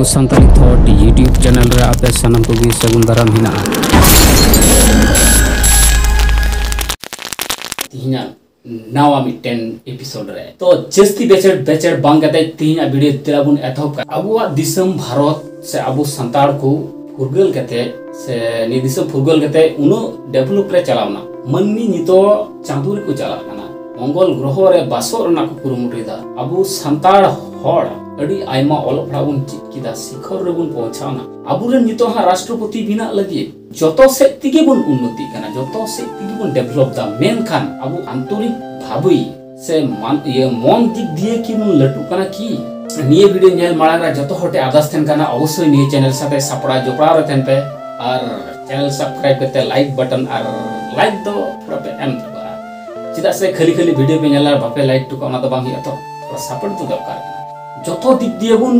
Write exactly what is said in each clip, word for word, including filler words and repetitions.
Santali ᱛᱷᱚᱴ YouTube channel ᱨᱮ ᱟᱯᱮ ᱥᱟᱱᱟᱢ ᱠᱚᱜᱮ ᱥᱟᱹᱜᱩᱱ ᱫᱟᱨᱟᱢ ᱦᱮᱱᱟᱜᱼᱟ᱾ ᱛᱮᱦᱮᱧᱟᱜ ᱱᱟᱣᱟ ᱢᱤᱫᱴᱮᱱ ᱮᱯᱤᱥᱳᱰ ᱨᱮ, ᱛᱚ ᱡᱟᱹᱥᱛᱤ ᱵᱮᱪᱮᱲ ᱵᱮᱪᱮᱲ ᱵᱟᱝ ᱠᱟᱛᱮ ᱛᱮᱦᱮᱧᱟᱜ ᱵᱷᱤᱰᱤᱭᱳ ᱫᱮᱞᱟ ᱵᱚᱱ ᱮᱛᱚᱦᱚᱵ ᱠᱟᱜᱼᱟ᱾ ᱟᱵᱚᱣᱟᱜ ᱫᱤᱥᱚᱢ ᱵᱷᱟᱨᱚᱛ ᱥᱮ ᱟᱵᱚ ᱥᱟᱱᱛᱟᱲ ᱠᱚ ᱯᱷᱩᱨᱜᱟᱹᱞ ᱠᱟᱛᱮ ᱥᱮ ᱱᱤᱭᱟᱹ ᱫᱤᱥᱚᱢ ᱯᱷᱩᱨᱜᱟᱹᱞ ᱠᱟᱛᱮ ᱩᱱᱟᱹᱜ ᱰᱮᱵᱷᱞᱚᱯ ᱨᱮ ᱪᱟᱞᱟᱣ ᱮᱱᱟ᱾ ᱢᱟᱹᱱᱢᱤ ᱱᱤᱛᱚᱜ ᱪᱟᱸᱫᱳ ᱨᱮᱠᱚ ᱪᱟᱞᱟᱜ ᱠᱟᱱᱟ, ᱢᱚᱝᱜᱚᱞ ᱜᱨᱚᱦᱚ ᱨᱮ ᱵᱟᱥᱚᱜ ᱨᱮᱱᱟᱜ ᱠᱚ ᱠᱩᱨᱩᱢᱩᱴᱩᱭᱮᱫᱟ᱾ ᱟᱵᱚ ᱥᱟᱱᱛᱟᱲ ᱦᱚᱲ ᱟᱹᱰᱤ ᱟᱭᱢᱟ ᱚᱞᱚᱜ ᱯᱟᱲᱦᱟᱜ ᱵᱚᱱ ᱪᱮᱫ ᱠᱮᱫᱟ, ᱥᱤᱠᱷᱚᱨ ᱨᱮᱵᱚᱱ ᱯᱳᱣᱪᱷᱟᱣᱱᱟ᱾ ᱟᱵᱚᱨᱮᱱ ᱱᱤᱛᱚᱜ ᱦᱟᱸᱜ ᱨᱟᱥᱴᱨᱚᱯᱚᱛᱤ ᱵᱮᱱᱟᱜ ᱞᱟᱹᱜᱤᱫ ᱡᱚᱛᱚ ᱥᱮᱫ ᱛᱮᱜᱮ ᱵᱚᱱ ᱩᱱᱱᱚᱛᱤᱜ ᱠᱟᱱᱟ, ᱡᱚᱛᱚ ᱥᱮᱫ ᱛᱮᱜᱮ ᱵᱚᱱ ᱰᱮᱵᱷᱞᱚᱯ ᱫᱟ᱾ ᱢᱮᱱᱠᱷᱟᱱ ᱟᱵᱚ ᱟᱱᱛᱚᱨᱤᱠ ᱵᱷᱟᱵᱮ ᱥᱮ ᱢᱟᱱ-, ᱤᱭᱟᱹ, ᱢᱚᱱ ᱫᱤᱠ ᱫᱤᱭᱮ ᱠᱤ ᱵᱚᱱ ᱞᱟᱹᱴᱩᱜ ᱠᱟᱱᱟ ᱠᱤ? ᱱᱤᱭᱟᱹ ᱵᱷᱤᱰᱤᱭᱳ ᱧᱮᱞ ᱢᱟᱲᱟᱝ ᱨᱮ ᱡᱚᱛᱚ ᱦᱚᱲ ᱴᱷᱮᱱ ᱟᱨᱫᱟᱥ ᱛᱟᱦᱮᱱ ᱠᱟᱱᱟ, ᱚᱵᱚᱥᱥᱳᱭ ᱱᱤᱭᱟᱹ ᱪᱮᱱᱮᱞ ᱥᱟᱛᱮ ᱥᱟᱯᱲᱟᱣ ᱡᱚᱯᱲᱟᱣ ᱨᱮ ᱛᱟᱦᱮᱱ ᱯᱮ ᱟᱨ ᱪᱮᱱᱮᱞ ᱥᱟᱵᱥᱠᱨᱟᱭᱤᱵ ᱠᱟᱛᱮ ᱞᱟᱭᱤᱠ ᱵᱟᱴᱚᱱ ᱟᱨ ᱞᱟᱭᱤᱠ ᱫᱚ ᱯᱩᱨᱟᱹ ᱯᱮ ᱮᱢ ᱪᱟᱵᱟᱜᱼᱟ᱾ ᱪᱮᱫᱟᱜ ᱥᱮ ᱠᱷᱟᱹᱞᱤ ᱠᱷᱟᱹᱞᱤ ᱵᱷᱤᱰᱤᱭᱳ ᱯᱮ ᱧᱮᱞᱟ ᱟᱨ ᱵᱟᱯᱮ ᱞᱟᱭᱤᱠ ᱦᱚᱴᱚ ᱠᱟᱜᱼᱟ, ᱚᱱᱟ ᱫᱚ ᱵᱟᱝ ᱦᱩᱭᱩᱜᱼᱟ᱾ ᱛᱚ ᱛᱷᱚᱲᱟ ᱥᱟᱯᱳᱨᱴ ᱫᱚ ᱫᱚᱨᱠᱟᱨ ᱠᱟᱱᱟ᱾ ᱡᱚᱛᱚ ᱫᱤᱠ ᱫᱤᱭᱮ ᱵᱚᱱ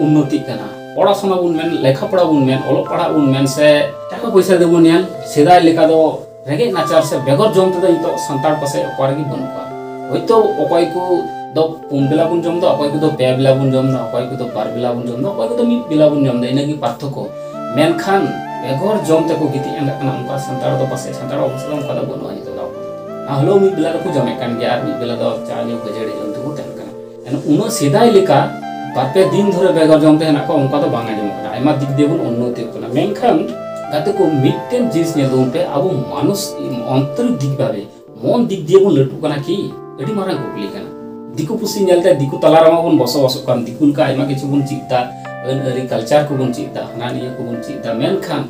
ᱩᱱᱱᱚᱛᱤᱜ ᱠᱟᱱᱟ᱾ ᱯᱚᱲᱟᱥᱩᱱᱟ ᱵᱚᱱ ᱢᱮᱱ, ᱞᱮᱠᱷᱟ ᱯᱚᱲᱟ ᱵᱚᱱ ᱢᱮᱱ, ᱚᱞᱚᱜ ᱯᱟᱲᱦᱟᱜ ᱵᱚᱱ ᱢᱮᱱ, ᱥᱮ ᱴᱟᱠᱟ ᱯᱚᱭᱥᱟ ᱫᱚᱵᱚᱱ ᱧᱮᱞ, ᱥᱮᱫᱟᱭ ᱞᱮᱠᱟ ᱫᱚ ᱨᱮᱸᱜᱮᱡ ᱱᱟᱪᱟᱨ ᱥᱮ ᱵᱮᱜᱚᱨ ᱡᱚᱢ ᱛᱮᱫᱚ ᱱᱤᱛᱚᱜ ᱥᱟᱱᱛᱟᱲ ᱯᱟᱥᱮ ᱚᱠᱟ ᱨᱮᱜᱮ ᱵᱟᱹᱱᱩᱜ ᱠᱚᱣᱟ᱾ ᱦᱳᱭᱛᱳ ᱚᱠᱚᱭ ᱠᱚ ᱫᱚ ᱯᱩᱱ ᱵᱮᱞᱟ ᱵᱚᱱ ᱡᱚᱢ ᱮᱫᱟ, ᱚᱠᱚᱭ ᱠᱚᱫᱚ ᱯᱮ ᱵᱮᱞᱟ ᱵᱚᱱ ᱡᱚᱢ ᱮᱫᱟ, ᱚᱠᱚᱭ ᱠᱚᱫᱚ ᱵᱟᱨ ᱵᱮᱞᱟ ᱵᱚᱱ ᱡᱚᱢ ᱮᱫᱟ, ᱚᱠᱚᱭ ᱠᱚᱫᱚ ᱢᱤᱫ ᱵᱮᱞᱟ ᱵᱚᱱ ᱡᱚᱢ ᱮᱫᱟ, ᱤᱱᱟᱹᱜᱮ ᱯᱟᱨᱛᱷᱚᱠᱠᱚ᱾ ᱢᱮᱱᱠᱷᱟᱱ ᱵᱮᱜᱚᱨ ᱡᱚᱢ ᱛᱮᱠᱚ ᱜᱤᱛᱤᱡ ᱮᱱ ᱠᱟᱱᱟ, ᱚᱱᱠᱟ ᱥᱟᱱᱛᱟᱲ ᱫᱚ ᱯᱟᱥᱮ ᱥᱟᱱᱛᱟᱲ ᱚᱵᱚᱥᱛᱷᱟ ᱫᱚ ᱚᱱᱠᱟ ᱫᱚ ᱵᱟᱹᱱᱩᱜᱼᱟ ᱱᱤᱛᱚᱜ ᱫᱚ᱾ ᱟᱨ ᱦᱚᱞᱮᱣ ᱢᱤᱫ ᱵᱮᱞᱟ ᱫᱚᱠᱚ ᱡᱚᱢᱮᱫ ᱠᱟᱱ ᱜᱮᱭᱟ ᱟᱨ ᱢᱤᱫ ᱵᱮᱞᱟ ᱫᱚ ᱪᱟ ᱧᱩ ᱠᱷᱟᱹᱡᱟᱹᱲᱤ ᱡᱚᱢ ᱛᱮᱠᱚ ᱛᱟᱦᱮᱱ ᱠᱟᱱᱟ᱾ ᱮᱱ ᱩᱱᱟᱹᱜ ᱥᱮᱫᱟᱭ ᱞᱮᱠᱟ ᱵᱟᱨ ᱯᱮ ᱫᱤᱱ ᱫᱷᱚᱨᱮ ᱵᱮᱜᱚᱨ ᱡᱚᱢ ᱛᱮ ᱦᱮᱱᱟᱜ ᱠᱚᱣᱟ, ᱚᱱᱠᱟ ᱫᱚ ᱵᱟᱝ ᱟᱸᱡᱚᱢᱚᱜ ᱠᱟᱱᱟ᱾ ᱟᱭᱢᱟ ᱫᱤᱠ ᱫᱤᱭᱮ ᱵᱚᱱ ᱩᱱᱱᱚᱛᱤ ᱠᱟᱱᱟ, ᱢᱮᱱᱠᱷᱟᱱ ᱜᱟᱛᱮ ᱠᱚ, ᱢᱤᱫᱴᱮᱱ ᱡᱤᱱᱤᱥ ᱧᱮᱞ ᱛᱟᱵᱚᱱ ᱯᱮ, ᱟᱵᱚ ᱢᱟᱱᱩᱥ ᱟᱱᱛᱚᱨᱤᱠ ᱫᱤᱠ ᱵᱷᱟᱵᱮ, ᱢᱚᱱ ᱫᱤᱠ ᱫᱤᱭᱮ ᱵᱚᱱ ᱞᱟᱹᱴᱩᱜ ᱠᱟᱱᱟ ᱠᱤ? ᱟᱹᱰᱤ ᱢᱟᱨᱟᱝ ᱠᱩᱠᱞᱤ ᱠᱟᱱᱟ᱾ ᱫᱤᱠᱩ ᱯᱩᱥᱤ ᱧᱮᱞᱛᱮ ᱫᱤᱠᱩ ᱛᱟᱞᱟ ᱨᱮᱢᱟ ᱵᱚᱱ ᱵᱚᱥᱚᱵᱟᱥᱚᱜ ᱠᱟᱱ, ᱫᱤᱠᱩ ᱞᱮᱠᱟ ᱟᱭᱢᱟ ᱠᱤᱪᱷᱩ ᱵᱚᱱ ᱪᱮᱫ ᱮᱫᱟ, ᱟᱹᱱ ᱟᱹᱨᱤ ᱠᱟᱞᱪᱟᱨ ᱠᱚᱵᱚᱱ ᱪᱮᱫ ᱮᱫᱟ, ᱦᱟᱱᱟ ᱱᱤᱭᱟᱹ ᱠᱚᱵᱚᱱ ᱪᱮᱫ ᱮᱫᱟ, ᱢᱮᱱᱠᱷᱟᱱ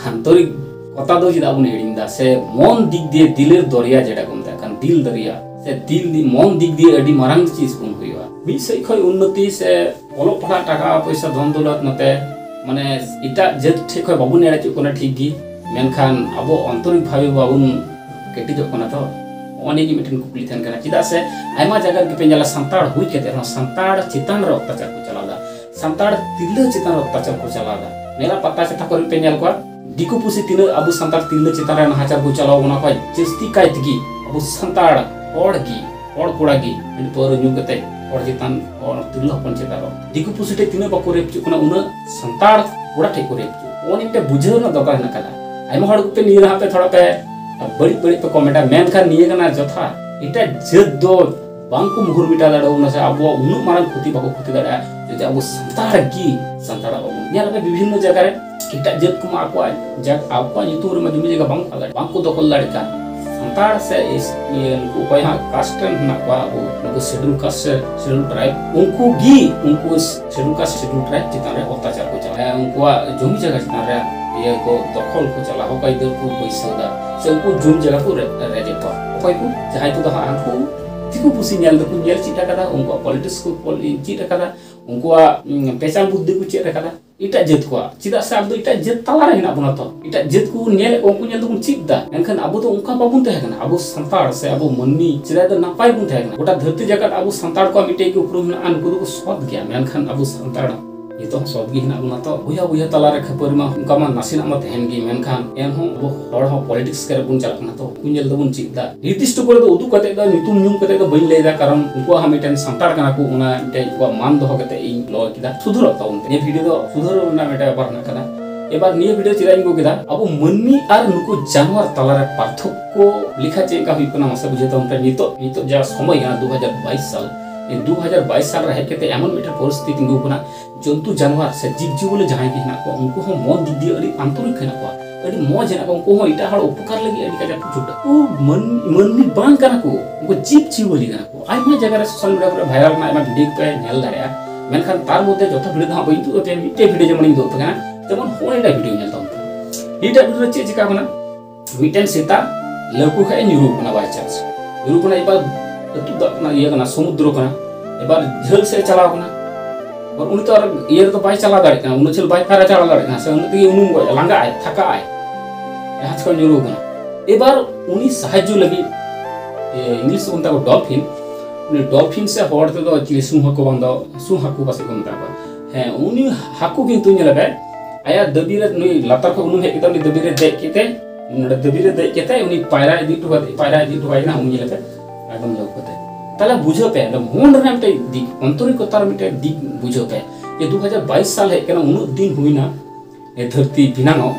ᱟᱱᱛᱚᱨᱤᱠ ᱠᱚᱛᱷᱟ ᱫᱚ ᱪᱮᱫᱟᱜ ᱵᱚᱱ ᱦᱤᱲᱤᱧ ᱮᱫᱟ? ᱥᱮ ᱢᱚᱱ ᱫᱤᱠ ᱫᱤᱭᱮ, ᱫᱤᱞᱮᱨ ᱫᱚᱨᱭᱟ ᱡᱮᱴᱟ ᱠᱚ ᱢᱮᱛᱟᱜ ᱠᱟᱱ, ᱫᱤᱞ ᱫᱚᱨᱭᱟ, ᱥᱮ ᱫᱤᱞ ᱫᱤ-, ᱢᱚᱱ ᱫᱤᱠ ᱫᱤᱭᱮ ᱟᱹᱰᱤ ᱢᱟᱨᱟᱝ ᱪᱤᱡᱽ ᱵᱚᱱ ᱦᱩᱭᱩᱜᱼᱟ᱾ ᱢᱤᱫ ᱥᱮᱫ ᱠᱷᱚᱱ ᱩᱱᱱᱚᱛᱤ ᱥᱮ ᱚᱞᱚᱜ ᱯᱟᱲᱦᱟᱜ, ᱴᱟᱠᱟ ᱯᱚᱭᱥᱟ, ᱫᱷᱚᱱ ᱫᱚᱞᱚᱛ ᱱᱚᱛᱮ, ᱢᱟᱱᱮ, ᱮᱴᱟᱜ ᱡᱟᱹᱛ ᱴᱷᱮᱱ ᱠᱷᱚᱱ ᱵᱟᱵᱚᱱ ᱮᱲᱮ ᱦᱚᱪᱚᱜ ᱠᱟᱱᱟ, ᱴᱷᱤᱠ ᱜᱮ, ᱢᱮᱱᱠᱷᱟᱱ ᱟᱵᱚ ᱟᱱᱛᱚᱨᱤᱠ ᱵᱷᱟᱵᱮ ᱵᱟᱵᱚᱱ ᱠᱮᱴᱮᱡᱚᱜ ᱠᱟᱱᱟ᱾ ᱛᱚ ᱱᱚᱜᱼᱚ ᱱᱤᱭᱟᱹ ᱜᱮ ᱢᱤᱫᱴᱮᱱ ᱠᱩᱠᱞᱤ ᱛᱟᱦᱮᱱ ᱠᱟᱱᱟ᱾ ᱪᱮᱫᱟᱜ ᱥᱮ ᱟᱭᱢᱟ ᱡᱟᱭᱜᱟ ᱨᱮᱜᱮ ᱯᱮ ᱧᱮᱞᱟ, ᱥᱟᱱᱛᱟᱲ ᱦᱩᱭ ᱠᱟᱛᱮ ᱨᱮᱦᱚᱸ ᱥᱟᱱᱛᱟᱲ ᱪᱮᱛᱟᱱ ᱨᱮ ᱚᱛᱛᱟᱪᱟᱨ ᱠᱚ ᱪᱟᱞᱟᱣ ᱮᱫᱟ, ᱥᱟᱱᱛᱟᱲ ᱛᱤᱨᱞᱟᱹ ᱪᱮᱛᱟᱱ ᱨᱮ ᱚᱛᱛᱟᱪᱟᱨ ᱠᱚ ᱪᱟᱞᱟᱣ ᱮᱫᱟ᱾ ᱢᱮᱞᱟ ᱯᱟᱛᱟ ᱪᱷᱟᱛᱟ ᱠᱚᱨᱮ ᱯᱮ ᱧᱮᱞ ᱠᱚᱣᱟ, ᱫᱤᱠᱩ ᱯᱩᱥᱤ ᱛᱤᱱᱟᱹᱜ ᱟᱵᱚ ᱥᱟᱱᱛᱟᱲ ᱛᱤᱨᱞᱟᱹ ᱪᱮᱛᱟᱱ ᱨᱮ ᱱᱟᱦᱟᱪᱟᱨ ᱠᱚ ᱪᱟᱞᱟᱣ, ᱚᱱᱟ ᱠᱷᱚᱱ ᱡᱟᱹᱥᱛᱤ ᱠᱟᱭ ᱛᱮᱜᱮ ᱟᱵᱚ ᱥᱟᱱᱛᱟᱲ ᱦᱚᱲ ᱜᱮ, ᱦᱚᱲ ᱠᱚᱲᱟ ᱜᱮ ᱦᱟᱺᱰᱤ ᱯᱟᱹᱣᱨᱟᱹ ᱧᱩ ᱠᱟᱛᱮ ᱦᱚᱲ ᱪᱮᱛᱟᱱ, ᱦᱚᱲ ᱛᱤᱨᱞᱟᱹ ᱦᱚᱯᱚᱱ ᱪᱮᱛᱟᱱ ᱨᱮ᱾ ᱫᱤᱠᱩ ᱯᱩᱥᱤ ᱴᱷᱮᱡ ᱛᱤᱱᱟᱹᱜ ᱵᱟᱠᱚ ᱨᱮᱯ ᱦᱚᱪᱚᱜ ᱠᱟᱱᱟ, ᱩᱱᱟᱹᱜ ᱥᱟᱱᱛᱟᱲ ᱠᱚᱲᱟ ᱴᱷᱮᱡ ᱠᱚ ᱨᱮᱯ ᱦᱚᱪᱚᱜ ᱠᱟᱱᱟ᱾ ᱚᱱᱟ ᱢᱤᱫᱴᱮᱱ ᱵᱩᱡᱷᱟᱹᱣ ᱨᱮᱱᱟᱜ ᱫᱚᱨᱠᱟᱨ ᱦᱮᱱᱟᱜ ᱠᱟᱫᱟ᱾ ᱟᱭᱢᱟ ᱦᱚᱲ ᱠᱚᱯᱮ ᱱᱤᱭᱟᱹ ᱫᱷᱟᱣ ᱯᱮ ᱛᱷᱚᱲᱟ ᱯᱮ ᱵᱟᱹᱲᱤᱡ ᱵᱟᱹᱲᱤᱡ ᱯᱮ ᱠᱚᱢᱮᱱᱴᱟ, ᱢᱮᱱᱠᱷᱟᱱ ᱱᱤᱭᱟᱹ ᱠᱟᱱᱟ ᱡᱚᱛᱷᱟᱛ᱾ ᱮᱴᱟᱜ ᱡᱟᱹᱛ ᱫᱚ ᱵᱟᱝ ᱠᱚ ᱢᱩᱦᱩᱨ ᱢᱮᱴᱟᱣ ᱫᱟᱲᱮᱭᱟᱵᱚᱱᱟ ᱥᱮ ᱟᱵᱚᱣᱟᱜ ᱩᱱᱟᱹᱜ ᱢᱟᱨᱟᱝ ᱠᱷᱚᱛᱤ ᱵᱟᱠᱚ ᱠᱷᱚᱛᱤ ᱫᱟᱲᱮᱭᱟᱜᱼᱟ, ᱡᱩᱫᱤ ᱟᱵᱚ ᱥᱟᱱᱛᱟᱲ ᱜᱮ ᱥᱟᱱᱛᱟᱲᱟᱜ ᱵᱟᱵᱚᱱ ᱧᱮᱞ᱾ ᱟᱯᱮ ᱵᱤᱵᱷᱤᱱᱱᱚ ᱡᱟᱭᱜᱟ ᱨᱮ ᱮᱴᱟᱜ ᱡᱟᱹᱛ ᱠᱚᱢᱟ ᱟᱠᱚᱣᱟᱜ ᱡᱟ-, ᱟᱠᱚᱣᱟᱜ ᱧᱩᱛᱩᱢ ᱨᱮᱢᱟ ᱡᱩᱢᱤ ᱡᱟᱭᱜᱟ ᱵᱟᱝ ᱠᱚ ᱦᱟᱛᱟᱣ ᱫᱟᱲᱮᱭᱟᱜ, ᱵᱟᱝ ᱠᱚ ᱫᱚᱠᱷᱚᱞ ᱫᱟᱲᱮᱭᱟᱜ ᱠᱟᱱ᱾ ᱥᱟᱱᱛᱟᱲ ᱥᱮ ᱤᱥ-, ᱤᱭᱟᱹ, ᱱᱩᱠᱩ ᱚᱠᱚᱭ ᱦᱟᱸᱜ caste ᱨᱮᱱ ᱦᱮᱱᱟᱜ ᱠᱚᱣᱟ, ᱟᱵᱚ ᱱᱩᱠᱩ schedule caste ᱥᱮ schedule tribe, ᱩᱱᱠᱩ ᱜᱮ ᱩᱱᱠᱩ schedule caste, schedule tribe ᱪᱮᱛᱟᱱ ᱨᱮ ᱚᱛᱛᱟᱪᱟᱨ ᱠᱚ ᱪᱟᱞᱟᱜᱼᱟ, ᱩᱱᱠᱩᱣᱟᱜ ᱡᱚᱢᱤ ᱡᱟᱭᱜᱟ ᱪᱮᱛᱟᱱ ᱨᱮ ᱤᱭᱟᱹ ᱠᱚ ᱫᱚᱠᱷᱚᱞ ᱠᱚ ᱪᱟᱞᱟᱜᱼᱟ, ᱦᱚᱠ ᱟᱹᱭᱫᱟᱹᱨ ᱠᱚ ᱵᱟᱹᱭᱥᱟᱹᱣ ᱫᱟ, ᱥᱮ ᱩᱱᱠᱩ ᱡᱚᱢᱤ ᱡᱟᱭᱜᱟ ᱠᱚ ᱨᱮ-, ᱨᱮᱡᱮᱫ ᱠᱚᱣᱟ᱾ ᱚᱠᱚᱭ ᱠᱚ? ᱡᱟᱦᱟᱸᱭ ᱠᱚᱫᱚ ᱦᱟᱸᱜ ᱦᱟᱱᱠᱩ ᱫᱤᱠᱩ ᱯᱩᱥᱤ ᱧᱮᱞ ᱫᱚᱠᱚ ᱧᱮᱞ ᱪᱮᱫ ᱟᱠᱟᱫᱟ, ᱩᱱᱠᱩᱣᱟᱜ politics ᱠᱚ ᱯᱚᱞ-, ᱪᱮᱫ ᱟᱠᱟᱫᱟ, ᱩᱱᱠᱩᱣᱟᱜ, ᱩᱸ, ᱯᱮᱪᱟᱞ ᱵᱩᱫᱽᱫᱷᱤ ᱠᱚ ᱪᱮᱫ ᱟᱠᱟᱫᱟ᱾ ᱮᱴᱟᱜ ᱡᱟᱹᱛ ᱠᱚᱣᱟᱜ, ᱪᱮᱫᱟᱜ ᱥᱮ ᱟᱵᱚ ᱫᱚ ᱮᱴᱟᱜ ᱡᱟᱹᱛ ᱛᱟᱞᱟ ᱨᱮ ᱦᱮᱱᱟᱜ ᱵᱚᱱᱟ ᱛᱚ᱾ ᱮᱴᱟᱜ ᱡᱟᱹᱛ ᱠᱚᱵᱚᱱ ᱧᱮᱞᱮᱫ ᱠᱚᱣᱟ, ᱩᱱᱠᱩ ᱧᱮᱞ ᱫᱚᱵᱚᱱ ᱪᱮᱫ ᱫᱟ, ᱢᱮᱱᱠᱷᱟᱱ ᱟᱵᱚ ᱫᱚ ᱚᱱᱠᱟ ᱵᱟᱵᱚᱱ ᱛᱟᱦᱮᱸ ᱠᱟᱱᱟ᱾ ᱟᱵᱚ ᱥᱟᱱᱛᱟᱲ ᱥᱮ ᱟᱵᱚ ᱢᱟᱹᱱᱢᱤ ᱥᱮᱫᱟᱭ ᱫᱚ ᱱᱟᱯᱟᱭ ᱵᱚᱱ ᱛᱟᱦᱮᱸ ᱠᱟᱱᱟ᱾ ᱜᱚᱴᱟ ᱫᱷᱟᱹᱨᱛᱤ ᱡᱟᱠᱟᱛ ᱟᱵᱚ ᱥᱟᱱᱛᱟᱲ ᱠᱚᱣᱟᱜ ᱢᱤᱫᱴᱮᱡ ᱜᱮ ᱩᱯᱨᱩᱢ ᱢᱮᱱᱟᱜᱼᱟ, ᱱᱩᱠᱩ ᱫᱚᱠᱚ ᱥᱚᱛ ᱜᱮᱭᱟ, ᱢᱮᱱᱠᱷᱟᱱ ᱟᱵᱚ ᱥᱟᱱᱛᱟᱲ ᱱᱤᱛᱚᱜ ᱦᱚᱸ ᱥᱚᱛ ᱜᱮ ᱦᱮᱱᱟᱜ ᱵᱚᱱᱟ ᱛᱚ᱾ ᱵᱚᱭᱦᱟ ᱵᱚᱭᱦᱟ ᱛᱟᱞᱟ ᱨᱮ ᱠᱷᱟᱹᱯᱟᱹᱨᱤ ᱢᱟ ᱚᱱᱠᱟ ᱢᱟ ᱱᱟᱥᱮᱱᱟᱜ ᱢᱟ ᱛᱟᱦᱮᱱ ᱜᱮ, ᱢᱮᱱᱠᱷᱟᱱ ᱮᱱᱦᱚᱸ ᱟᱵᱚ ᱦᱚᱲ ᱦᱚᱸ politics ᱠᱚᱨᱮ ᱵᱚᱱ ᱪᱟᱞᱟᱜ ᱠᱟᱱᱟ ᱛᱚ, ᱩᱱᱠᱩ ᱧᱮᱞ ᱫᱚᱵᱚᱱ ᱪᱮᱫ ᱫᱟ᱾ ᱱᱤᱨᱫᱤᱥᱴᱚ ᱠᱚᱨᱮ ᱫᱚ ᱩᱫᱩᱜ ᱠᱟᱛᱮ ᱫᱚ, ᱧᱩᱛᱩᱢ ᱧᱩᱢ ᱠᱟᱛᱮ ᱫᱚ ᱵᱟᱹᱧ ᱞᱟᱹᱭ ᱫᱟ, ᱠᱟᱨᱚᱱ ᱩᱱᱠᱩᱣᱟᱜ ᱦᱚᱸ ᱢᱤᱫᱴᱮᱱ ᱥᱟᱱᱛᱟᱲ ᱠᱟᱱᱟ ᱠᱚ, ᱚᱱᱟ ᱢᱤᱫᱴᱮᱱ ᱩᱱᱠᱩᱣᱟᱜ ᱢᱟᱱ ᱫᱚᱦᱚ ᱠᱟᱛᱮ ᱤᱧ ᱞᱚ ᱠᱮᱫᱟ᱾ ᱥᱩᱫᱷᱟᱹᱨᱚᱜ ᱛᱟᱵᱚᱱ ᱯᱮ᱾ ᱱᱤᱭᱟᱹ video ᱫᱚ ᱥᱩᱫᱷᱟᱹᱨᱚᱜ ᱨᱮᱱᱟᱜ ᱢᱤᱫᱴᱮᱱ ᱵᱮᱯᱟᱨ ᱦᱮᱱᱟᱜ ᱠᱟᱫᱟ᱾ ᱮᱵᱟᱨ ᱱᱤᱭᱟᱹ video ᱪᱮᱫᱟᱜ ᱤᱧ ᱟᱹᱜᱩ ᱠᱮᱫᱟ, ᱟᱵᱚ ᱢᱟᱹᱱᱢᱤ ᱟᱨ ᱱᱩᱠᱩ ᱡᱟᱱᱣᱟᱨ ᱛᱟᱞᱟᱨᱮ ᱯᱟᱨᱛᱷᱚᱠᱠᱚ ᱞᱮᱠᱷᱟ ᱪᱮᱫ ᱞᱮᱠᱟ ᱦᱩᱭᱩᱜ ᱠᱟᱱᱟ, ᱢᱟᱥᱮ ᱵᱩᱡᱷᱟᱹᱣ ᱛᱟᱵᱚᱱ ᱯᱮ᱾ ᱱᱤᱛᱚᱜ, ᱱᱤᱛᱚᱜ ᱡᱟ ᱥᱚᱢᱚᱭ ᱠᱟᱱᱟ, ᱫᱩ ᱦᱟᱡᱟᱨ ᱵᱟᱭᱤᱥ ᱥᱟᱞ, ᱱᱤᱭᱟᱹ ᱫᱩ ᱦᱟᱡᱟᱨ ᱵᱟᱭᱤᱥ ᱥᱟᱞ ᱨᱮ ᱦᱮᱡ ᱠᱟᱛᱮ ᱮᱢᱚᱱ ᱢᱤᱫᱴᱮᱱ ᱯᱚᱨᱤᱥᱛᱷᱤᱛᱤ ᱛᱤᱸᱜᱩ ᱠᱟᱱᱟ, ᱡᱚᱱᱛᱩ ᱡᱟᱱᱣᱟᱨ ᱥᱮ ᱡᱤᱵᱽ ᱡᱤᱭᱟᱹᱞᱤ ᱡᱟᱦᱟᱸᱭ ᱜᱮ ᱦᱮᱱᱟᱜ ᱠᱚᱣᱟ, ᱩᱱᱠᱩ ᱦᱚᱸ ᱢᱚᱱ ᱫᱤᱠ ᱫᱤᱭᱮ ᱟᱹᱰᱤ ᱟᱱᱛᱚᱨᱤᱠ ᱦᱮᱱᱟᱜ ᱠᱚᱣᱟ, ᱟᱹᱰᱤ ᱢᱚᱡᱽ ᱦᱮᱱᱟᱜ ᱠᱚᱣᱟ᱾ ᱩᱱᱠᱩ ᱦᱚᱸ ᱮᱴᱟᱜ ᱦᱚᱲ ᱩᱯᱚᱠᱟᱨ ᱞᱟᱹᱜᱤᱫ ᱟᱹᱰᱤ ᱠᱟᱡᱟᱠ ᱠᱚ ᱪᱷᱩᱴᱟᱹᱜᱼᱟ᱾ ᱩᱱᱠᱩ ᱢᱟᱹᱱ-, ᱢᱟᱹᱱᱢᱤ ᱵᱟᱝ ᱠᱟᱱᱟ ᱠᱚ, ᱩᱱᱠᱩ ᱡᱤᱵᱽ ᱡᱤᱭᱟᱹᱞᱤ ᱠᱟᱱᱟ ᱠᱚ᱾ ᱟᱭᱢᱟ ᱡᱟᱭᱜᱟ ᱨᱮ social media ᱠᱚᱨᱮ viral ᱨᱮᱱᱟᱜ ᱟᱭᱢᱟ video ᱯᱮ ᱧᱮᱞ ᱫᱟᱲᱮᱭᱟᱜᱼᱟ, ᱢᱮᱱᱠᱷᱟᱱ ᱛᱟᱨ ᱢᱚᱫᱽᱫᱷᱮ ᱡᱚᱛᱚ video ᱫᱚ ᱦᱟᱸᱜ ᱵᱟᱹᱧ ᱩᱫᱩᱜ ᱟᱯᱮᱭᱟ, ᱢᱤᱫᱴᱮᱡ video ᱡᱮᱢᱚᱱᱤᱧ ᱩᱫᱩᱜ ᱟᱯᱮ ᱠᱟᱱᱟ᱾ ᱡᱮᱢᱚᱱ ᱦᱚᱸᱜᱼᱚᱭ ᱮᱴᱟᱜ video ᱧᱮᱞ ᱛᱟᱵᱚᱱ ᱯᱮ᱾ ᱮᱴᱟᱜ video ᱨᱮ ᱪᱮᱫ ᱪᱤᱠᱟ ᱠᱟᱱᱟ? ᱢᱤᱫᱴᱮᱱ ᱥᱮᱛᱟ ᱞᱟᱹᱣᱠᱟᱹ ᱠᱷᱚᱡ ᱮ ᱧᱩᱨᱩ ᱠᱟᱱᱟ, by chance ᱧᱩᱨᱩ ᱠᱟᱱᱟ᱾ ᱮᱵᱟᱨ ᱟᱹᱛᱩ ᱫᱟᱜ ᱠᱟᱱᱟ, ᱤᱭᱟᱹ ᱠᱟᱱᱟ, ᱥᱚᱢᱩᱫᱨᱚ ᱠᱟᱱᱟ᱾ ᱮᱵᱟᱨ ᱡᱷᱟᱹᱞ ᱥᱮᱫ ᱮ ᱪᱟᱞᱟᱣ ᱠᱟᱱᱟ᱾ ᱮᱵᱟᱨ ᱩᱱᱤ ᱛᱚ ᱟᱨ ᱤᱭᱟᱹ ᱨᱮᱫᱚ ᱵᱟᱭ ᱪᱟᱞᱟᱣ ᱫᱟᱲᱮᱭᱟᱜ ᱠᱟᱱᱟ, ᱩᱱᱟᱹᱜ ᱡᱷᱟᱹᱞ ᱵᱟᱭ ᱯᱟᱭᱨᱟ ᱪᱟᱞᱟᱣ ᱫᱟᱲᱮᱭᱟᱜ ᱠᱟᱱᱟ, ᱥᱮ ᱩᱱᱟᱹᱜ ᱛᱮᱜᱮ ᱩᱱᱩᱢ ᱜᱚᱡ, ᱞᱟᱸᱜᱟᱜ ᱟᱭ, ᱛᱷᱟᱠᱟᱜ ᱟᱭ, ᱡᱟᱦᱟᱸ ᱪᱤᱠᱟ ᱧᱩᱨᱩ ᱠᱟᱱᱟ᱾ ᱮᱵᱟᱨ ᱩᱱᱤ ᱥᱟᱦᱟᱡᱽᱡᱚ ᱞᱟᱹᱜᱤᱫ, ᱮ, English ᱛᱮᱠᱚ ᱢᱮᱛᱟ ᱠᱚᱣᱟ dolphin, ᱩᱱᱤ dolphin ᱥᱮ ᱦᱚᱲ ᱛᱮᱫᱚ ᱪᱤᱞᱤ ᱥᱩ ᱦᱟᱹᱠᱩ, ᱵᱟᱝ ᱫᱚ ᱥᱩ ᱦᱟᱹᱠᱩ ᱯᱟᱥᱮᱡ ᱠᱚ ᱢᱮᱛᱟ ᱠᱚᱣᱟ᱾ ᱦᱮᱸ, ᱩᱱᱤ ᱦᱟᱹᱠᱩ ᱠᱤᱱᱛᱩ ᱧᱮᱞᱮ ᱯᱮ, ᱟᱭᱟᱜ ᱫᱟᱹᱵᱤ ᱨᱮ, ᱱᱩᱭ ᱞᱟᱛᱟᱨ ᱠᱷᱚᱱ ᱩᱱᱩᱢ ᱦᱮᱡ ᱠᱟᱛᱮ ᱩᱱᱤ ᱫᱟᱹᱵᱤ ᱨᱮ ᱫᱮᱡ ᱠᱟᱛᱮ, ᱱᱚᱰᱮ ᱫᱟᱹᱵᱤ ᱨᱮ ᱫᱮᱡ ᱠᱟᱛᱮ ᱩᱱᱤ ᱯᱟᱭᱨᱟ ᱤᱫᱤ ᱦᱚᱴᱚ ᱠᱟᱫᱮ, ᱯᱟᱭᱨᱟ ᱤᱫᱤ ᱦᱚᱴᱚ ᱠᱟᱭ ᱠᱟᱱᱟ, ᱩᱱᱤ ᱧᱮᱞᱮ ᱯᱮ, ᱮᱠᱫᱚᱢ ᱞᱟᱹᱣᱠᱟᱹ ᱛᱮ᱾ ᱛᱟᱦᱞᱮ ᱵᱩᱡᱷᱟᱹᱣ ᱯᱮ, ᱚᱸᱰᱮ ᱢᱚᱱ ᱨᱮᱱᱟᱜ ᱢᱤᱫᱴᱮᱡ ᱫᱤᱠ, ᱟᱱᱛᱚᱨᱤᱠᱚᱛᱟ ᱨᱮ ᱢᱤᱫᱴᱮᱡ ᱫᱤᱠ ᱵᱩᱡᱷᱟᱹᱣ ᱯᱮ, ᱡᱮ ᱫᱩ ᱦᱟᱡᱟᱨ ᱵᱟᱭᱤᱥ ᱥᱟᱞ ᱦᱮᱡ ᱠᱟᱱᱟ, ᱩᱱᱟᱹᱜ ᱫᱤᱱ ᱦᱩᱭᱱᱟ ᱮ ᱫᱷᱟᱹᱨᱛᱤ ᱵᱮᱱᱟᱣ᱾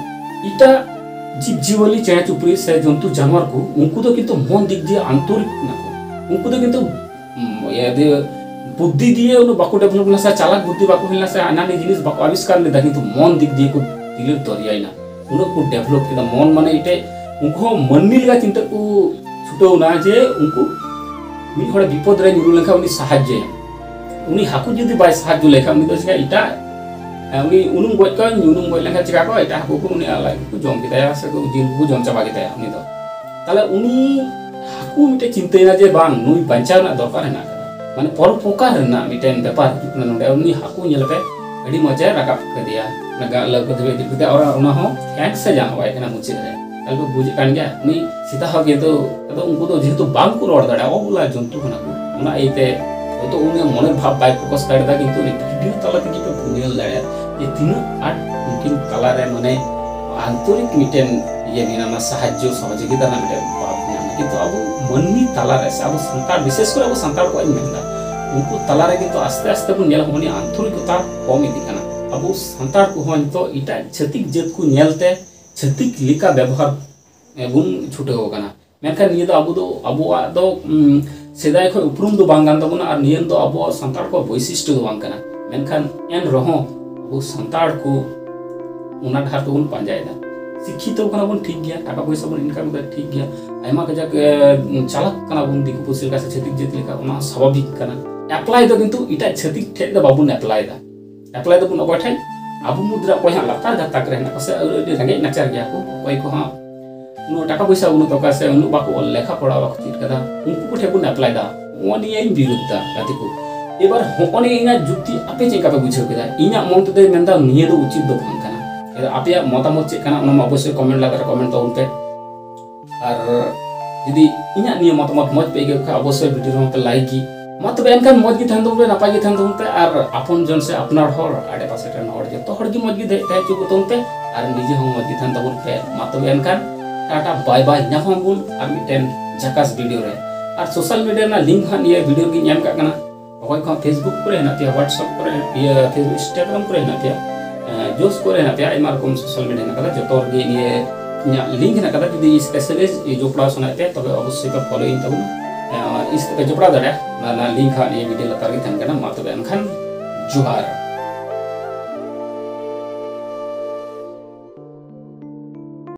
ᱮᱴᱟᱜ ᱡᱤᱵᱽ ᱡᱤᱭᱟᱹᱞᱤ, ᱪᱮᱬᱮ ᱪᱩᱯᱲᱤ ᱥᱮ ᱡᱚᱱᱛᱩ ᱡᱟᱱᱣᱟᱨ ᱠᱚ, ᱩᱱᱠᱩ ᱫᱚ ᱠᱤᱱᱛᱩ ᱢᱚᱱ ᱫᱤᱠ ᱫᱤᱭᱮ ᱟᱱᱛᱚᱨᱤᱠ ᱠᱟᱱᱟ ᱠᱚ᱾ ᱩᱱᱠᱩ ᱫᱚ ᱠᱤᱱᱛᱩ, ᱩᱢ, ᱤᱭᱟᱹ ᱫᱤᱭᱮ ᱵᱩᱫᱽᱫᱷᱤ ᱫᱤᱭᱮ ᱩᱱᱟᱹᱜ ᱵᱟᱠᱚ ᱰᱮᱵᱷᱞᱚᱯ ᱞᱮᱱᱟ ᱥᱮ, ᱪᱟᱞᱟᱠ ᱵᱩᱫᱽᱫᱷᱤ ᱵᱟᱠᱚ ᱦᱩᱭ ᱞᱮᱱᱟ ᱥᱮ, ᱦᱟᱱᱟ ᱱᱤᱭᱟᱹ ᱡᱤᱱᱤᱥ ᱵᱟᱠᱚ ᱟᱵᱤᱥᱠᱟᱨ ᱞᱮᱫᱟ, ᱠᱤᱱᱛᱩ ᱢᱚᱱ ᱫᱤᱠ ᱫᱤᱭᱮ ᱠᱚ ᱛᱤᱞᱟᱹᱨ ᱫᱚᱨᱭᱟᱭᱮᱱᱟ᱾ ᱩᱱᱟᱹᱜ ᱠᱚ ᱰᱮᱵᱷᱞᱚᱯ ᱠᱮᱫᱟ, ᱢᱚᱱ ᱢᱟᱱᱮ ᱢᱤᱫᱴᱮᱡ, ᱩᱱᱠᱩ ᱦᱚᱸ ᱢᱟᱹᱱᱢᱤ ᱞᱮᱠᱟ ᱪᱤᱱᱛᱟᱹ ᱠᱚ ᱪᱷᱩᱴᱟᱹᱣ ᱮᱱᱟ, ᱡᱮ ᱩᱱᱠᱩ ᱢᱤᱫ ᱦᱚᱲ ᱵᱤᱯᱚᱫ ᱨᱮ ᱧᱩᱨᱩ ᱞᱮᱱᱠᱷᱟᱱ ᱩᱱᱤ ᱥᱟᱦᱟᱡᱽᱡᱚᱭᱟ᱾ ᱩᱱᱤ ᱦᱟᱹᱠᱩ ᱡᱩᱫᱤ ᱵᱟᱭ ᱥᱟᱦᱟᱡᱽᱡᱚ ᱞᱮᱠᱷᱟᱱ, ᱩᱱᱤ ᱫᱚ ᱪᱤᱠᱟ ᱮᱴᱟᱜ, ᱮ, ᱩᱱᱤ ᱩᱱᱩᱢ ᱜᱚᱡ ᱠᱚᱣᱟ, ᱩᱱᱩᱢ ᱜᱚᱡ ᱞᱮᱱᱠᱷᱟᱱ ᱪᱤᱠᱟ ᱠᱚ, ᱮᱴᱟᱜ ᱦᱟᱹᱠᱩ ᱠᱚ ᱩᱱᱤ ᱞᱟᱡ ᱠᱚ ᱡᱚᱢ ᱠᱮᱫᱟᱭᱟ ᱥᱮ ᱠᱚ ᱡᱤᱞ ᱠᱚ ᱡᱚᱢ ᱪᱟᱵᱟ ᱠᱮᱫᱟᱭᱟ ᱩᱱᱤ ᱫᱚ᱾ ᱛᱟᱦᱞᱮ ᱩᱱᱤ ᱦᱟᱹᱠᱩ ᱢᱤᱫᱴᱮᱡ ᱪᱤᱱᱛᱟᱹᱭᱮᱱᱟ ᱡᱮ ᱵᱟᱝ, ᱱᱩᱭ ᱵᱟᱧᱪᱟᱣ ᱨᱮᱱᱟᱜ ᱫᱚᱨᱠᱟᱨ ᱦᱮᱱᱟᱜ ᱟᱠᱟᱫᱟ, ᱢᱟᱱᱮ ᱯᱚᱨᱚᱯᱚᱠᱟᱨ ᱨᱮᱱᱟᱜ ᱢᱤᱫᱴᱮᱱ ᱵᱮᱯᱟᱨ ᱦᱤᱡᱩᱜ ᱠᱟᱱᱟ ᱱᱚᱰᱮ᱾ ᱩᱱᱤ ᱦᱟᱹᱠᱩ ᱧᱮᱞ ᱯᱮ, ᱟᱹᱰᱤ ᱢᱚᱡᱽ ᱮ ᱨᱟᱠᱟᱵ ᱠᱮᱫᱮᱭᱟ, ᱚᱱᱟ ᱜᱟ-, ᱞᱟᱹᱣᱠᱟᱹ ᱫᱷᱟᱹᱵᱤᱡ ᱤᱫᱤ ᱠᱮᱫᱮᱭᱟ, ᱟᱨ ᱚᱱᱟ ᱦᱚᱸ thanks ᱮ ᱡᱟᱱᱟᱣᱟᱭ ᱠᱟᱱᱟ ᱢᱩᱪᱟᱹᱫ ᱨᱮ᱾ ᱛᱟᱦᱞᱮ ᱯᱮ ᱵᱩᱡᱮᱫ ᱠᱟᱱ ᱜᱮᱭᱟ, ᱩᱱᱤ ᱥᱮᱛᱟ ᱦᱚᱸ ᱠᱤᱱᱛᱩ, ᱟᱫᱚ ᱩᱱᱠᱩ ᱫᱚ ᱡᱮᱦᱮᱛᱩ ᱵᱟᱝ ᱠᱚ ᱨᱚᱲ ᱫᱟᱲᱮᱭᱟᱜᱼᱟ, ᱚᱵᱚᱞᱟ ᱡᱚᱱᱛᱩ ᱠᱟᱱᱟ ᱠᱚ, ᱚᱱᱟ ᱤᱭᱟᱹᱛᱮ ᱦᱚᱭᱛᱳ ᱩᱱᱤ ᱢᱚᱱᱮ ᱵᱷᱟᱵᱽ ᱵᱟᱭ ᱯᱨᱚᱠᱟᱥ ᱫᱟᱲᱮᱭᱟᱫᱟ, ᱠᱤᱱᱛᱩ ᱩᱱᱤ ᱵᱷᱤᱰᱤᱭᱳ ᱛᱟᱞᱟ ᱛᱮᱜᱮ ᱯᱮ ᱧᱮᱞ ᱫᱟᱲᱮᱭᱟᱜᱼᱟ ᱡᱮ ᱛᱤᱱᱟᱹᱜ ᱟᱸᱴ ᱩᱱᱠᱤᱱ ᱛᱟᱞᱟᱨᱮ ᱢᱟᱱᱮ ᱟᱱᱛᱚᱨᱤᱠ ᱢᱤᱫᱴᱮᱱ ᱤᱭᱟᱹ ᱢᱮᱱᱟᱜᱼᱟ, ᱥᱟᱦᱟᱡᱽᱡᱚ ᱥᱚᱦᱚᱡᱳᱜᱤᱛᱟ ᱨᱮᱱᱟᱜ ᱢᱤᱫᱴᱮᱱ ᱵᱷᱟᱵᱽ ᱢᱮᱱᱟᱜᱼᱟ᱾ ᱠᱤᱱᱛᱩ ᱟᱵᱚ ᱢᱟᱹᱱᱢᱤ ᱛᱟᱞᱟᱨᱮ ᱥᱮ ᱟᱵᱚ ᱥᱟᱱᱛᱟᱲ, ᱵᱤᱥᱮᱥ ᱠᱚᱨᱮ ᱟᱵᱚ ᱥᱟᱱᱛᱟᱲ ᱠᱚᱣᱟᱜ ᱤᱧ ᱢᱮᱱᱫᱟ, ᱩᱱᱠᱩ ᱛᱟᱞᱟᱨᱮ ᱠᱤᱱᱛᱩ ᱟᱥᱛᱮ ᱟᱥᱛᱮ ᱵᱚᱱ ᱧᱮᱞᱟ ᱩᱱᱤ ᱟᱱᱛᱚᱨᱤᱠᱚᱛᱟ ᱠᱚᱢ ᱤᱫᱤᱜ ᱠᱟᱱᱟ᱾ ᱟᱵᱚ ᱥᱟᱱᱛᱟᱲ ᱠᱚᱦᱚᱸ ᱱᱤᱛᱚᱜ ᱮᱴᱟᱜ ᱪᱷᱟᱹᱛᱤᱠ ᱡᱟᱹᱛ ᱠᱚ ᱧᱮᱞᱛᱮ ᱪᱷᱟᱹᱛᱤᱠ ᱞᱮᱠᱟ ᱵᱮᱵᱚᱦᱟᱨ ᱵᱚᱱ ᱪᱷᱩᱴᱟᱹᱣ ᱟᱠᱟᱱᱟ᱾ ᱢᱮᱱᱠᱷᱟᱱ ᱱᱤᱭᱟᱹ ᱫᱚ ᱟᱵᱚ ᱫᱚ, ᱟᱵᱚᱣᱟᱜ ᱫᱚ, ᱩᱢ, ᱥᱮᱫᱟᱭ ᱠᱷᱚᱱ ᱩᱯᱨᱩᱢ ᱫᱚ ᱵᱟᱝ ᱠᱟᱱ ᱛᱟᱵᱚᱱᱟ ᱟᱨ ᱱᱤᱭᱟᱹ ᱫᱚ ᱟᱵᱚᱣᱟᱜ ᱥᱟᱱᱛᱟᱲ ᱠᱚᱣᱟᱜ ᱵᱳᱭᱥᱤᱥᱴᱚ ᱫᱚ ᱵᱟᱝ ᱠᱟᱱᱟ᱾ ᱢᱮᱱᱠᱷᱟᱱ ᱮᱱ ᱨᱮᱦᱚᱸ ᱟᱵᱚ ᱥᱟᱱᱛᱟᱲ ᱠᱚ ᱚᱱᱟ ᱰᱟᱦᱟᱨ ᱛᱮᱵᱚᱱ ᱯᱟᱸᱡᱟᱭᱮᱫᱟ᱾ ᱥᱤᱠᱠᱷᱤᱛᱚ ᱠᱟᱱᱟ ᱵᱚᱱ ᱴᱷᱤᱠ ᱜᱮᱭᱟ, ᱴᱟᱠᱟ ᱯᱚᱭᱥᱟ ᱵᱚᱱ ᱤᱱᱠᱟᱢ ᱮᱫᱟ ᱴᱷᱤᱠ ᱜᱮᱭᱟ, ᱟᱭᱢᱟ ᱠᱟᱡᱟᱠ, ᱮ, ᱪᱟᱞᱟᱜ ᱠᱟᱱᱟ ᱵᱚᱱ ᱫᱤᱠᱩ ᱯᱩᱥᱤ ᱞᱮᱠᱟ ᱥᱮ ᱪᱷᱟᱹᱛᱤᱠ ᱡᱟᱹᱛ ᱞᱮᱠᱟ, ᱚᱱᱟ ᱦᱚᱸ ᱥᱟᱵᱷᱟᱵᱤᱠ ᱠᱟᱱᱟ᱾ ᱮᱯᱞᱟᱭ ᱫᱚ ᱠᱤᱱᱛᱩ ᱮᱴᱟᱜ ᱪᱷᱟᱹᱛᱤᱠ ᱴᱷᱮᱡ ᱫᱚ ᱵᱟᱵᱚᱱ ᱮᱯᱞᱟᱭᱮᱫᱟ᱾ ᱮᱯᱞᱟᱭ ᱫᱟᱵᱚᱱ ᱚᱠᱚᱭ ᱴᱷᱮᱡ? ᱟᱵᱚ ᱢᱩᱫᱽᱨᱮ ᱚᱠᱚᱭ ᱦᱟᱸᱜ ᱞᱟᱛᱟᱨ ᱜᱟᱛᱟᱠ ᱨᱮ ᱦᱮᱱᱟᱜ ᱠᱚᱣᱟ ᱥᱮ ᱟᱹᱰᱤ ᱨᱮᱸᱜᱮᱡ ᱱᱟᱪᱟᱨ ᱜᱮᱭᱟ ᱠᱚ, ᱚᱠᱚᱭ ᱠᱚ ᱦᱟᱸᱜ ᱩᱱᱟᱹᱜ ᱴᱟᱠᱟ ᱯᱚᱭᱥᱟ ᱵᱟᱹᱱᱩᱜ ᱛᱟᱠᱚᱣᱟ ᱥᱮ ᱩᱱᱟᱹᱜ ᱵᱟᱠᱚ ᱚᱞ ᱞᱮᱠᱷᱟ ᱯᱚᱲᱟ ᱵᱟᱠᱚ ᱪᱮᱫ ᱠᱟᱫᱟ, ᱩᱱᱠᱩ ᱠᱚ ᱴᱷᱮᱡ ᱵᱚᱱ ᱮᱯᱞᱟᱭ ᱫᱟ᱾ ᱱᱚᱜᱼᱚ ᱱᱤᱭᱟᱹᱧ ᱵᱤᱨᱳᱫᱷ ᱫᱟ ᱜᱟᱛᱮ ᱠᱚ᱾ ᱮᱵᱟᱨ ᱦᱚᱸᱜᱼᱚ ᱱᱤᱭᱟᱹ ᱤᱧᱟᱹᱜ ᱡᱩᱠᱛᱤ ᱟᱯᱮ ᱪᱮᱫ ᱞᱮᱠᱟ ᱯᱮ ᱵᱩᱡᱷᱟᱹᱣ ᱠᱮᱫᱟ? ᱤᱧᱟᱹᱜ ᱢᱚᱱ ᱛᱮᱫᱚᱭ ᱢᱮᱱᱫᱟ ᱱᱤᱭᱟᱹ ᱫᱚ ᱩᱪᱤᱛ ᱫᱚ ᱵᱟᱝ ᱠᱟᱱᱟ᱾ ᱮᱵᱟᱨ ᱟᱯᱮᱭᱟᱜ ᱢᱚᱛᱟᱢᱚᱛ ᱪᱮᱫ ᱠᱟᱱᱟ ᱚᱱᱟ ᱢᱟ ᱚᱵᱚᱥᱥᱳᱭ ᱠᱚᱢᱮᱱᱴ ᱞᱟᱛᱟᱨ ᱨᱮ ᱠᱚᱢᱮᱱᱴ ᱛᱟᱵᱚᱱ ᱯᱮ᱾ ᱟᱨ ᱡᱩᱫᱤ ᱤᱧᱟᱹᱜ ᱱᱤᱭᱟᱹ ᱢᱚᱛᱟᱢᱚᱛ ᱢᱚᱡᱽ ᱯᱮ ᱟᱹᱭᱠᱟᱹᱣ ᱠᱷᱟᱱ ᱚᱵᱚᱥᱥᱳᱭ ᱵᱷᱤᱰᱤᱭᱳ ᱨᱮᱦᱚᱸ ᱯᱮ ᱞᱟᱭᱤᱠ ᱜᱮ᱾ ᱢᱟ ᱛᱚᱵᱮ ᱮᱱᱠᱷᱟᱱ ᱢᱚᱡᱽ ᱜᱮ ᱛᱟᱦᱮᱱ ᱛᱟᱵᱚᱱ ᱯᱮ, ᱱᱟᱯᱟᱭ ᱜᱮ ᱛᱟᱦᱮᱱ ᱛᱟᱵᱚᱱ ᱯᱮ, ᱟᱨ ᱟᱯᱚᱱ ᱡᱚᱱ ᱥᱮ ᱟᱯᱱᱟᱨ ᱦᱚᱲ ᱟᱰᱮ ᱯᱟᱥᱮ ᱨᱮᱱ ᱦᱚᱲ ᱡᱚᱛᱚ ᱦᱚᱲ ᱜᱮ ᱢᱚᱡᱽ ᱜᱮ ᱛᱟᱦᱮᱸ ᱛᱟᱦᱮᱸ ᱦᱚᱪᱚ ᱠᱚ ᱛᱟᱵᱚᱱ ᱯᱮ, ᱟᱨ ᱱᱤᱡᱮ ᱦᱚᱸ ᱢᱚᱡᱽ ᱜᱮ ᱛᱟᱦᱮᱱ ᱛᱟᱵᱚᱱ ᱯᱮ᱾ ᱢᱟ ᱛᱚᱵᱮ ᱮᱱᱠᱷᱟᱱ ᱴᱟᱴᱟ ᱵᱟᱭ ᱵᱟᱭ, ᱧᱟᱯᱟᱢ ᱵᱚᱱ ᱟᱨ ᱢᱤᱫᱴᱮᱱ ᱡᱷᱟᱠᱟᱥ ᱵᱷᱤᱰᱤᱭᱳ ᱨᱮ᱾ ᱟᱨ ᱥᱳᱥᱟᱞ ᱢᱤᱰᱤᱭᱟ ᱨᱮᱱᱟᱜ ᱞᱤᱝᱠ ᱦᱟᱸᱜ ᱱᱤᱭᱟᱹ ᱵᱷᱤᱰᱤᱭᱳ ᱨᱮᱜᱮᱧ ᱮᱢ ᱠᱟᱜ ᱠᱟᱱᱟ᱾ ᱚᱠᱚᱭ ᱠᱚ ᱦᱟᱸᱜ ᱯᱷᱮᱥᱵᱩᱠ ᱠᱚᱨᱮ ᱦᱮᱱᱟᱜ ᱯᱮᱭᱟ, ᱦᱳᱣᱟᱴᱥᱮᱯ ᱠᱚᱨᱮ, ᱤᱭᱟᱹ, ᱯᱷᱮᱥᱵᱩᱠ, ᱤᱱᱥᱴᱟᱜᱨᱟᱢ ᱠᱚᱨᱮ ᱦᱮᱱᱟᱜ ᱯᱮᱭᱟ, ᱮᱸ, ᱡᱳᱥ ᱠᱚᱨᱮ ᱦᱮᱱᱟᱜ ᱯᱮᱭᱟ, ᱟᱭᱢᱟ ᱨᱚᱠᱚᱢ ᱥᱳᱥᱟᱞ ᱢᱤᱰᱤᱭᱟ ᱦᱮᱱᱟᱜ ᱠᱟᱫᱟ, ᱡᱚᱛᱚ ᱨᱮᱜᱮ ᱱᱤᱭᱟᱹ ᱤᱧᱟᱹᱜ ᱞᱤᱝᱠ ᱦᱮᱱᱟᱜ ᱠᱟᱫᱟ᱾ ᱡᱩᱫᱤ ᱤᱧ ᱥᱟᱞᱟᱜ ᱥᱟᱹᱜᱟᱹᱭ ᱡᱚᱯᱲᱟᱣ ᱥᱟᱱᱟᱭᱮᱫ ᱯᱮᱭᱟ, ᱛᱚᱵᱮ ᱚᱵᱚᱥᱥᱳᱭ ᱯᱮ ᱯᱷᱚᱞᱳᱭᱤᱧ ᱛᱟᱵᱚᱱᱟ, ᱮᱸ, ᱤᱧ ᱥᱟᱞᱟᱜ ᱯᱮ ᱡᱚᱯᱲᱟᱣ ᱫᱟᱲᱮᱭᱟᱜᱼᱟ᱾ ᱚᱱᱟ ᱨᱮᱱᱟᱜ ᱞᱤᱝᱠ ᱦᱟᱸᱜ ᱱᱤᱭᱟᱹ ᱵᱷᱤᱰᱤᱭᱳ ᱞᱟᱛᱟᱨ ᱨᱮᱜᱮ ᱛᱟᱦᱮᱱ ᱠᱟᱱᱟ᱾ ᱢᱟ ᱛᱚᱵᱮ ᱮᱱᱠᱷᱟᱱ ᱡᱚᱦᱟᱨ᱾